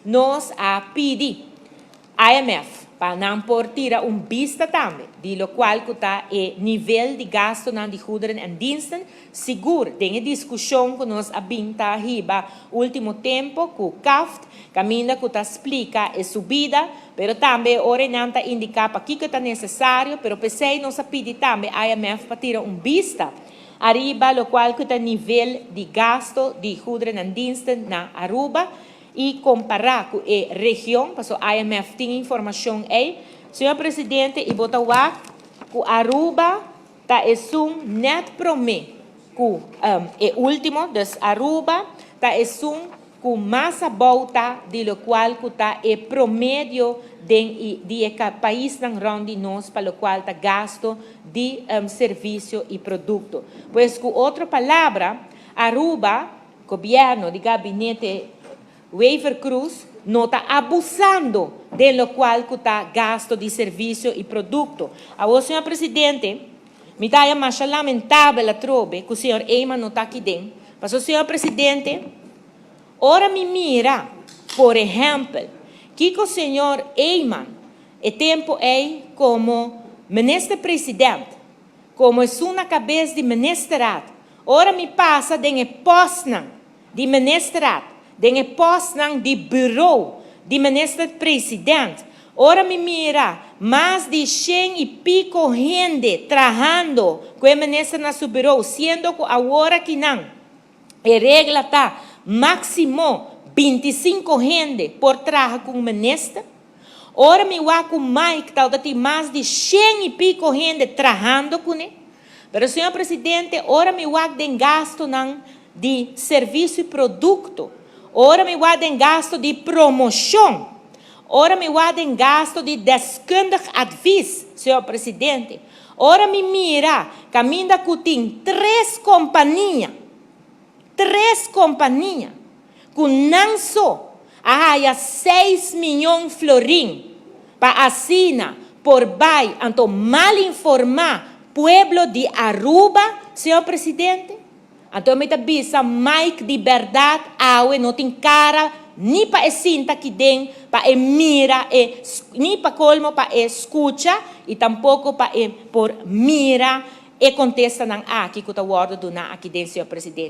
Nos a pidi IMF pa nan por tira un bista tambe di locual cu ta e nivel di gastonan di goederen en diensten, sigur den e discusion cu nos a bin ta hiba ultimo tempo cu CAFT, caminda cu ta splica e subida, pero tambe ora nan ta indica pakico ta necesario, pero pesey nos a pidi tambe IMF pa tira un bista ariba locual cu ta nivel di gasto di goederen en diensten na Aruba y compara cu e region, paso IMF tin informacion ey, señor Presidente, y bo ta wak cu Aruba ta esun net prome cu e ultimo, dus Aruba ta esun cu mas abou ta di locual cu ta e promedio di e paisnan rond di nos pa locual ta gasto di servicio y producto. Pues, cu otro palabra, Aruba, gobierno di gabinete Wever Croes no ta abusando di locual cu ta gasto di servicio y producto. Awor, señor Presidente, mi ta mas lamentabel atrobe cu señor Eman no ta aki den. Mas, señor Presidente, ora mi mira, por ehempel, cu señor Eman, e tempo ey como minister-presidente, como esun na cabes di ministerraad, ora mi pasa den e postnan di ministerraad, den e postnan di bureau di minister-presidente, ora mi mira mas di 100 y pico hende trahando cu e minister na su bureau, siendo cu awor aki nan, e regla ta maximo 25 hende por traha cu minister. Ora mi wak cu Mike tal tin mas di 100 y pico hende trahando cu ne. Pero, señor Presidente, ora mi wak den gastonan di servicio y producto, ora mi wak den gasto di promocion, ora mi wak den gasto di deskundig advies, señor Presidente, ora mi mira caminda cu tin tres compania, tres compania, cu nan so a haya 6 miyon florin pa asina por bay anto mal informa pueblo di Aruba, señor Presidente. Anto mi ta bisa Mike di berdad awe no tin cara ni pa e sinta aki den, pa e mira e ni pa colmo pa e scucha y tampoco pa e por mira e contestanan aki cu ta wordo duna aki den, señor Presidente.